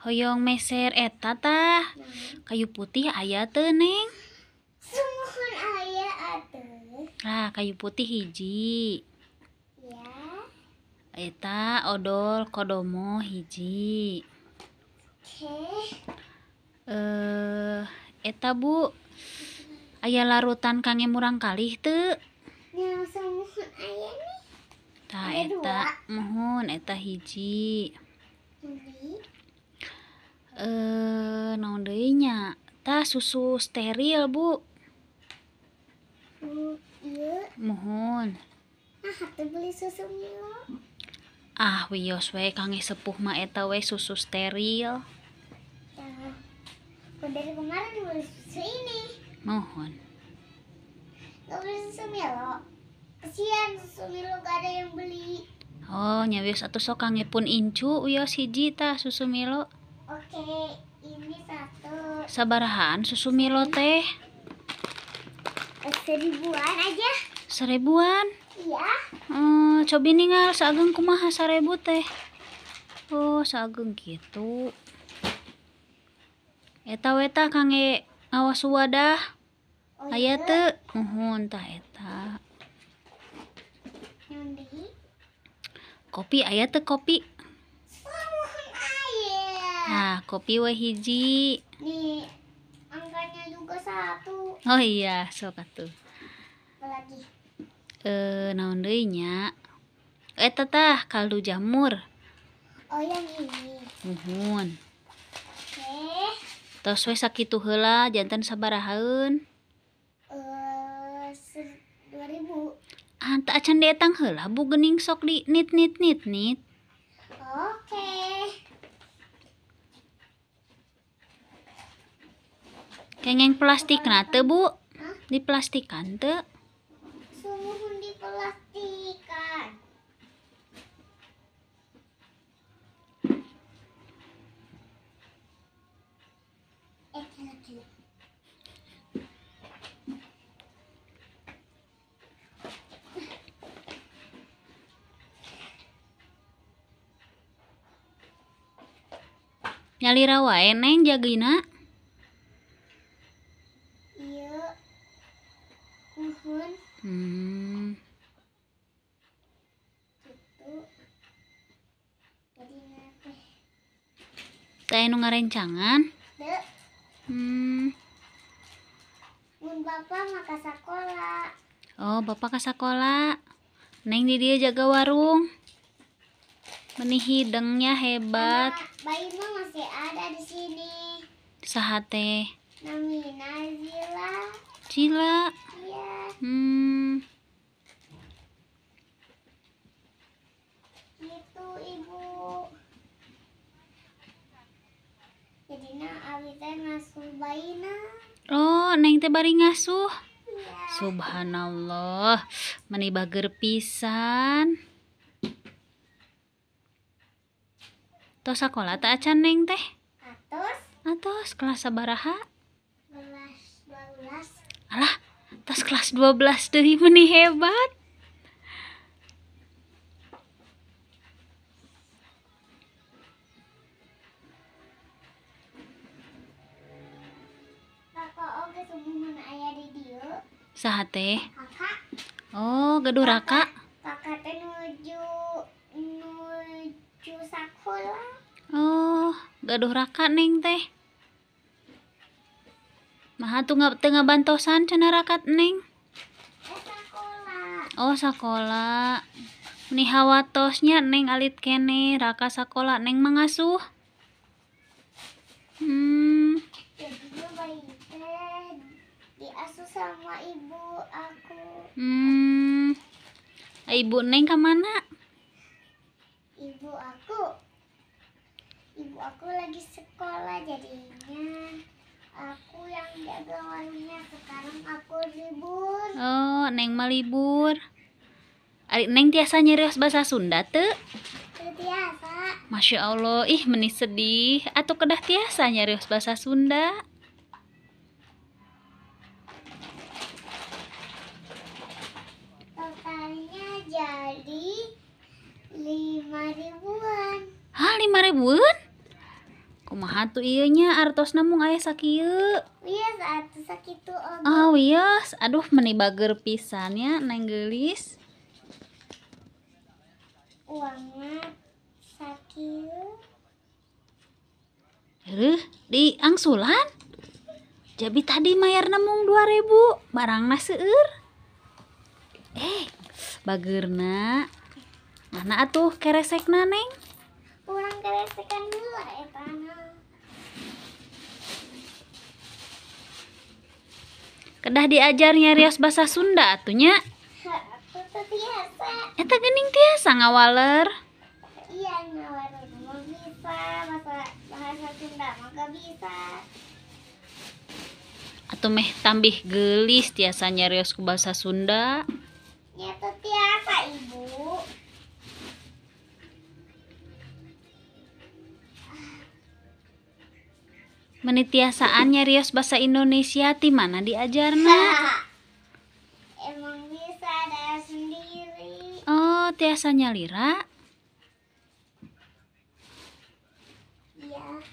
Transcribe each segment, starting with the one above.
Hoyong meser eta tah. Kayu putih aya teu, Neng? Sumuhun aya atuh. Nah, kayu putih hiji. Ya. Eta odol kodomo hiji. Oke. Eta Bu, aya larutan kangge murang kalih teu? Nya sumuhun aya nih. Tah eta muhun eta hiji. Naon deui nya? Tah susu steril, Bu. Ieu. Muhun. Nah, atuh beli susu Milo. Ah, wios we kangge sepuh mah eta we susu steril. Tah. Dari kemarin beli susu ini. Muhun. Gak beli susu Milo. Kesian susu Milo gak ada yang beli. Oh, nya wios atuh sok kangge pun incu wios hiji tah susu Milo. Oke, ini satu. Sabarahaan susu Milo teh? 1000-an aja. 1000-an? Iya. Cobi ningal saageng kumaha 1000 teh. Oh, saageng gitu. Eta we tah kangge ngawas wadah. Oh, aya teu? Muhun tah eta. Nyundi. Kopi aya teu kopi? Muhun aya. Nah, kopi we hiji. Nih, angkanya juga satu. Oh iya, sok atuh. Apalagi? Naon deui nya? Eta tah kaldu jamur. Oh, yang ini. Muhun. Oke. Tos we sakitu heula janten sabarahaeun? 2000. Ah, teu acan dietang heula Bu geuning sok di nit nit nit nit. Oke. Kengeng plastikna teu, Bu? Hah? Diplastikan teu? Sumuhun diplastikan. Gila. Nyalira wae Neng jagina. Iya. Muhun. Gitu. Jadina teh. Teh nu ngarencangan? Teu. Mun bapak mah ka sakola. Oh, bapak ka sakola. Neng di dieu jaga warung. Meni hidengnya hebat. Sama bayi mah masih ada di sini. Saha teh? Namina Zila. Zila. Iya. Gitu Ibu. Jadina abi teh ngasuh bayina. Oh, Neng teh bari ngasuh. Iya. Subhanallah, meni bager pisan. Tos sakola teh acan Neng teh? Atos. Atos kelas sabaraha? Kelas 12. Alah, tos kelas 12 deui meni hebat. Kakak oge sumuhun aya di dieu. Saha teh? Kakak. Oh, gaduh raka. Kakak teh nuju sakola. Oh, gaduh raka Neng teh. Maha tuh teu ngabantosan cenah raka Neng. Sakola. Oh, sakola. Meni hawatosnya Neng alit keneh raka sakola Neng mah ngasuh. Jadi bayi teh diasuh sama ibu aku. Ibu Neng ka mana? Ibu aku lagi sekolah, jadinya aku yang jaga warungnya. Sekarang aku libur. Oh, Neng mah libur. Ari Neng tiasa nyerios bahasa Sunda teu? Teu tiasa. Masya Allah, ih meni sedih. Atuh kedah tiasa nyerios bahasa Sunda. Totalnya jadi 5 ribuan. Hah, 5 ribuan? Kumaha tuh ieu nya artosna mung aya sakieu. Wios atuh sakitu oge. Oh wios, aduh meni bager pisan nya Neng geulis. Uangna sakieu. Heuh, di angsulan. Jadi tadi mayarna mung 2000, barangna seueur. Bageurna. Mana atuh keresekna Neng? Urang keresekan heula etana. Kedah diajar nyarios basa Sunda atuh nya. Atuh teu tiasa. Eta geuning tiasa ngawaler. Iya, ngawaler mah bisa, bahasa Sunda mah gak bisa. Atuh meh tambih geulis tiasa nyarios ku basa Sunda. Nya teu tiasa, Ibu. Meni tiasaan nyarios basa Indonesia ti mana diajarna? Emang bisa ada sendiri. Oh, tiasa nyalira? Iya.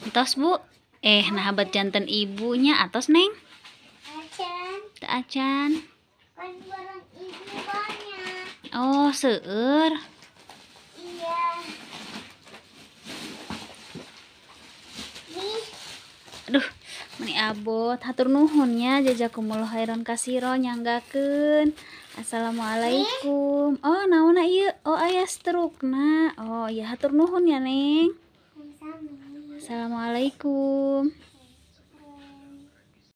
Entos, Bu. Nah habat janten ibunya atos, Neng? Acan. Teu acan. Kan barang ibu banyak. Oh, seueur. Iya. Nih. Aduh, meni abot. Hatur nuhun nya jazakumullah khairan kasiro nyanggakeun. Assalamualaikum. Oh, naonna ieu? Oh, aya strukna. Oh, iya hatur nuhun ya, Neng. Sami. Assalamualaikum.